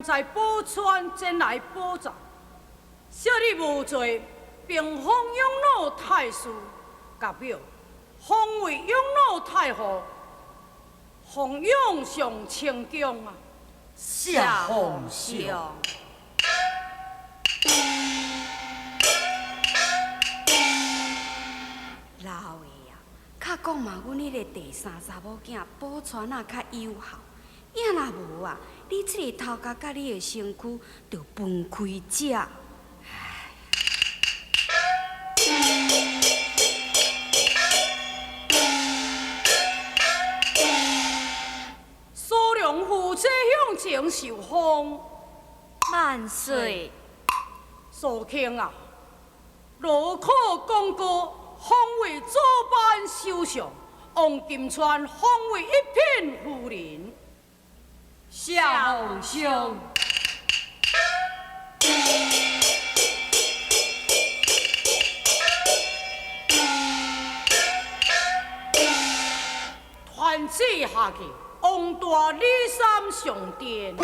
知寶釧前來報答，小你無罪，並封永樂太師，甲表封為永樂太后，奉養上清宮啊！謝皇上。老的啊，較講嘛，阮彼個第三查某囝寶釧仔較有孝，囝若無啊，你這个頭殼佮你的身軀就分開食。唉。蘇良夫妻向前受封。萬歲。蘇卿啊，羅可公告封為左班首相，王金川封為一品夫人。謝皇上。傳旨下去，王大李三上殿。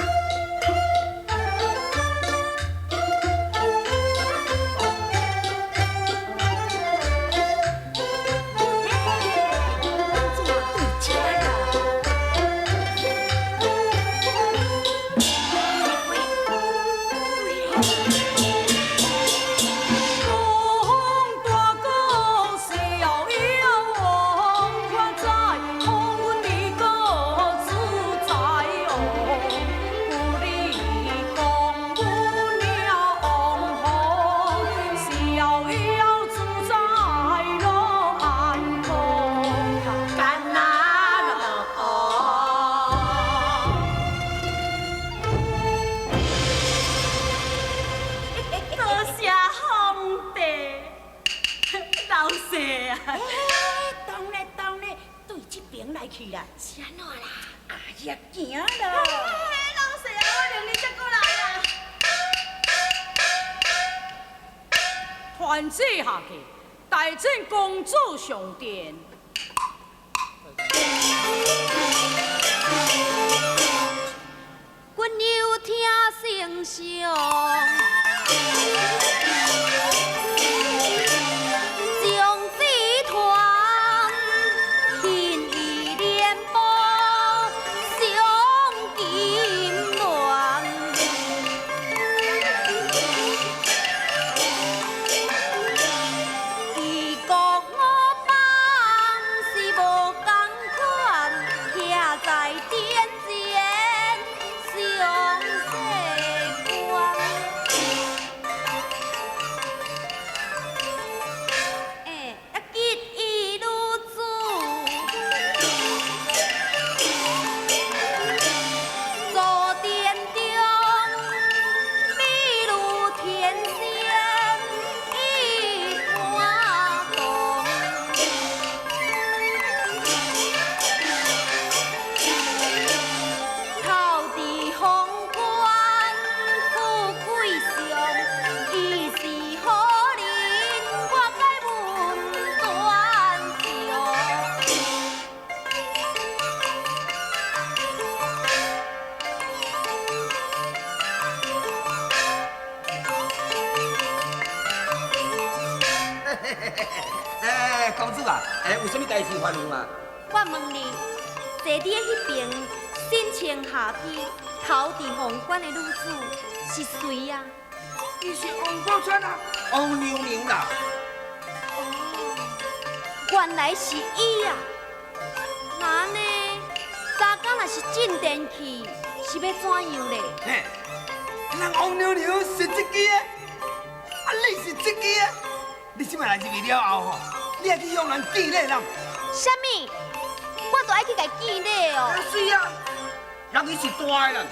去啦，是按怎啦？哎呀，行啦！老師啊，我領你才過來啦。傳旨下去，大進公主上殿。阮又聽丞相。哎，公主啊，哎，有啥物代志吩咐啊？我問你，坐佇彼邊身穿下披、頭戴皇冠的女子是誰啊？伊是王寶釧啊，王娘娘啦。哦，原來是伊啊！那呢，昨昏若是進殿去，是欲怎樣咧？嘿，人王娘娘是這支的，啊，你是這支的。你這擺來入去了後吼，你愛去向人敬禮啦。啥物？我都愛去共敬禮哦。啊，是啊，人伊是大的人，